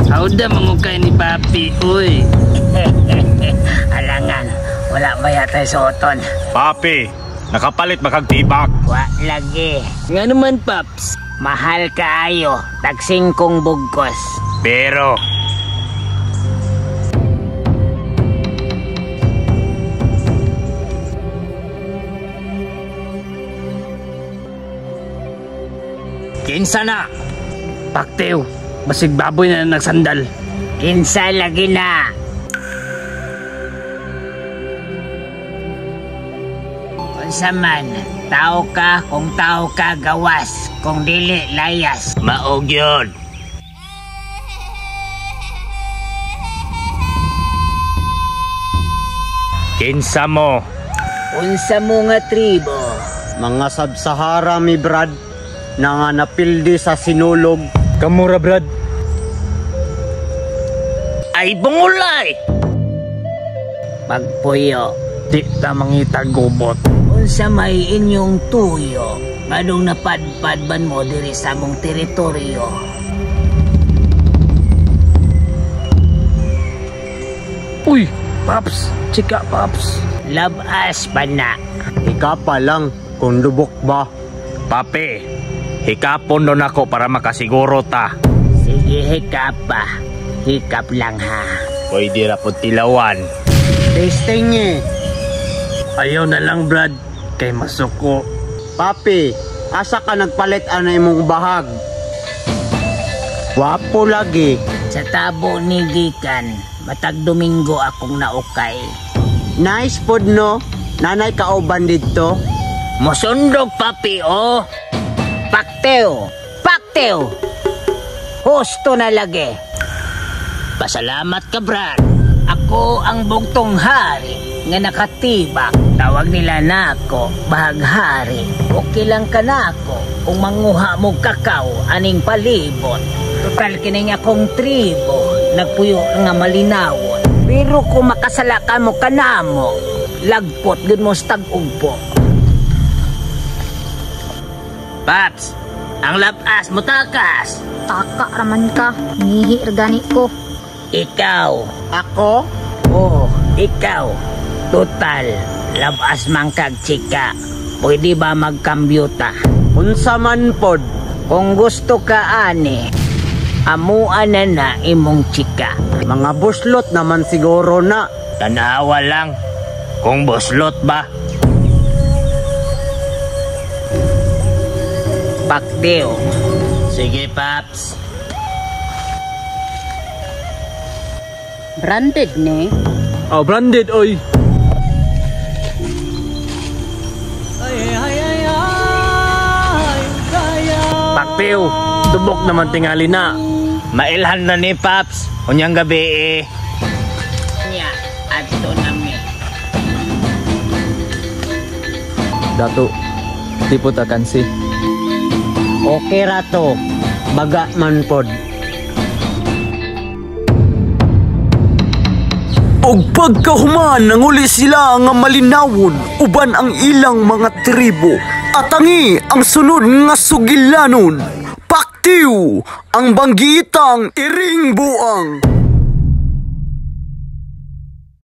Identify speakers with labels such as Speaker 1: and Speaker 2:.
Speaker 1: Howda mangukay ni Papi, uy.
Speaker 2: Alangan, wala ba yata suoton?
Speaker 3: Papi, nakapalit ba kag tibak?
Speaker 2: Wa lagi.
Speaker 1: Nga naman, Paps.
Speaker 2: Mahal kaayo, tagsingkong bugkos.
Speaker 3: Pero kinsa na?
Speaker 1: Paktiw, basig baboy na nagsandal.
Speaker 2: Kinsa lagi na? Unsa man, tao ka kung tao ka gawas, kung dili layas.
Speaker 3: Maog yun. Kinsa mo?
Speaker 2: Unsa mo nga tribo?
Speaker 4: Mga Sub-Sahara mi, Brad, na nga napildi sa sinulog.
Speaker 5: Kamura, Brad.
Speaker 1: Ay, bungulay!
Speaker 2: Pagpuyo.
Speaker 1: Di ta mangita gubot.
Speaker 2: Unsa may inyong tuyo? Nganong napadpadban mo diri sa among teritoryo?
Speaker 1: Uy, Paps! Chika, Paps!
Speaker 2: Labas pa na.
Speaker 4: Ika pa lang, kung lubok ba.
Speaker 3: Papi, hikapon nun ako para makasiguro ta.
Speaker 2: Sige, hikap pa. Hikap lang ha.
Speaker 3: Pwede ra po tilawan.
Speaker 4: Tasting eh.
Speaker 1: Ayaw na lang, Brad. Kay masuko.
Speaker 4: Papi, asa ka nagpalit ana imong bahag? Wapo lagi.
Speaker 2: Sa tabo ni Gikan, matag Domingo akong naukay.
Speaker 4: Nice food no? Nanay kauban dito.
Speaker 2: Mosundog, Papi, oh. Paktew! Paktew! Husto na lagi.
Speaker 1: Pasalamat ka, Brad.
Speaker 2: Ako ang bugtong hari nga nakatibak. Tawag nila na ako, bahaghari. Okay lang ka na ako kung manguha mo kakao aning palibot. Total kining akong tribo, nagpuyo nga malinawon. Pero kung makasala ka mo kanamo, lagpot gud mo sa tag-ugpo.
Speaker 1: Paps, ang labas mo takas.
Speaker 6: Taka raman ka, ngihi ra gani ko.
Speaker 2: Ikaw,
Speaker 4: Ako?
Speaker 2: oh, ikaw. Total, labas man kag chika. Pwede ba magkambyuta?
Speaker 4: Unsa man pod.
Speaker 2: Kung gusto ka ani, amuan na na imong chika.
Speaker 4: Mga buslot naman siguro na.
Speaker 3: Tanawa lang. Kung buslot ba?
Speaker 2: Paktiw.
Speaker 1: Sige, Paps.
Speaker 7: Branded ni.
Speaker 5: Oh, branded, oy.
Speaker 1: Paktiw, tubok naman tingali na.
Speaker 3: Mailhan na ni Paps. Unyang gabi eh.
Speaker 2: Nya, adto na mi.
Speaker 5: Dato, di po takansi.
Speaker 4: Okay ra to. Baga man pod.
Speaker 8: Og pagkahuman nanguli sila nga malinawon uban ang ilang mga tribo. Atangi ang sunod nga sugilanon. Paktiw ang banggitang iring buang.